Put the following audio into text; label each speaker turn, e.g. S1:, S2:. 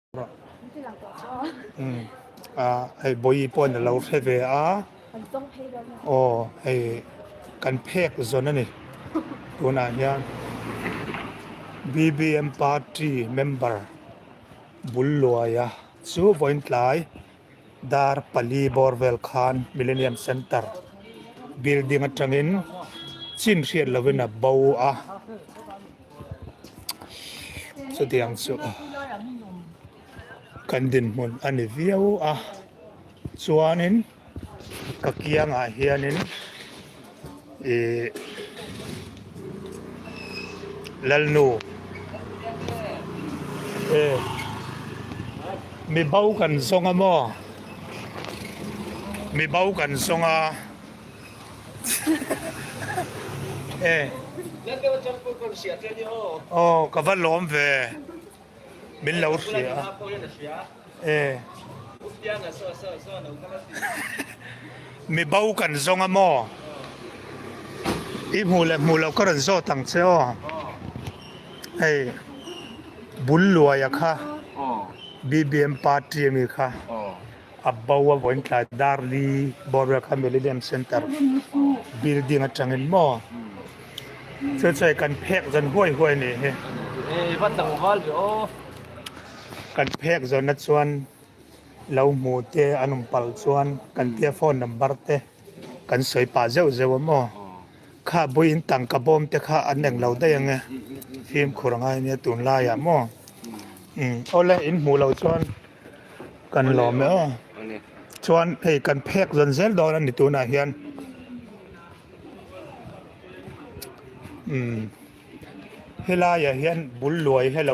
S1: Hei Bawihi pawhin a lo hre ve a, aw hei kan phek zawn a ni tunah hian BBM party member bul luaia chu vawiin tlai dar pali bawr vel khan Millennium Centre building atangin chin hriat lovin a bo a. Chutiang chu kan dinhmun a ni viau a, chuanin ka kiangah hianin ih Lalnu e mi bo kan zawng a maw mi bo kan zawng a. E. Aw ka va lawm ve min lo hria e. Mi bo kan zawng a maw? I hmuh leh hmuh loh ka rawn zawt ang che aw. Hei bul luaia kha BBM party ami kha. A bo a vawiin tlai Darli bawr kha Millennium Centre building atangin maw chu chu hei kan phek zawn huai huai a nih hi. Kan phek zawnna chuan lo hmu te an awm palh chuan kan tia phone number te kan sawi pah zeuh zeuh a maw. Kha buiin tangka bawm te kha an eng lo daih ang e fimkhur a ngai ania tunlaiah maw. Awle in hmuh loh chuan. Kan lawm e aw. Chuan hei kan phek zawn zel dawn a ni tunah hian. Umm helaiah hian bul luai hi a lo.